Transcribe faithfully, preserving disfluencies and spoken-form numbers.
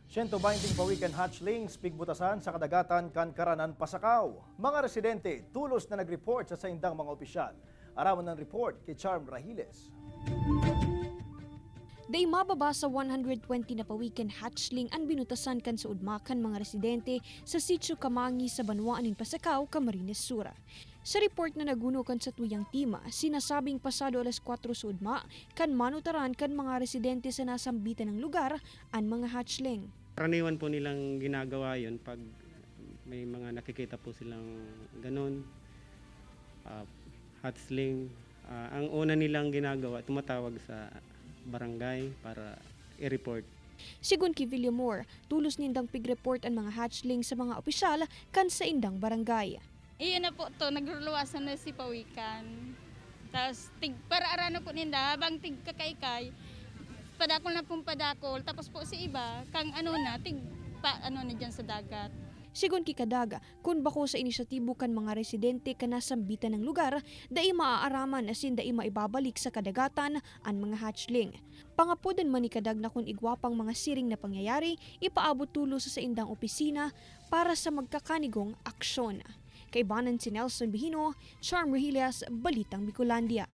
Siyento baynte pawikan hatchlings pigbutasan sa kadagatan kan Karanan, Pasacao. Mga residente tolos na nag-report sa saindang mga opisyal. Aramon ang report ki Charm Rahiles. Dai mababa sa one hundred twenty na pawikan hatchling an binutasan kan suodma kan mga residente sa Sitio Kamangi sa banwaan nin Pasacao, Camarines Sur. Sa report na naguno kan satuyang team, sinasabing pasado alas kwatro suodma kan manutaran kan mga residente sa nasambitan nang lugar an mga hatchling. Karaniwan po nilang ginagawa yon pag may mga nakikita po silang ganun, ah, hatchling. Ah, ang una nilang ginagawa, tumatawag sa barangay para i-report. Sigon ki Villamor, tolos nindang pig-report an mga hatchling sa mga opisyal kan saindang barangay. Iyo na po to, nagluluwasan na si pawikan. Tapos tig, para arano po ninda, habang tig kakaykay, padakol na pong padakol. Tapos po si iba, kang ano na, tig pa, ano na dyan sa dagat. Sigon ki Kadag, kun bako sa inisyatibo kan mga residente kan nasambitan nang lugar, dai maaaraman asin dai maibabalik sa kadagatan an mga hatchling. Pangapodan man ni Kadag na kun igwa pang mga siring na pangyayari, ipaabot tolos sa saindang opisina para sa magkakanigong aksyon. Kaibanan si Nelson Bihino, Charm Rehilias, Balitang Bicolandia.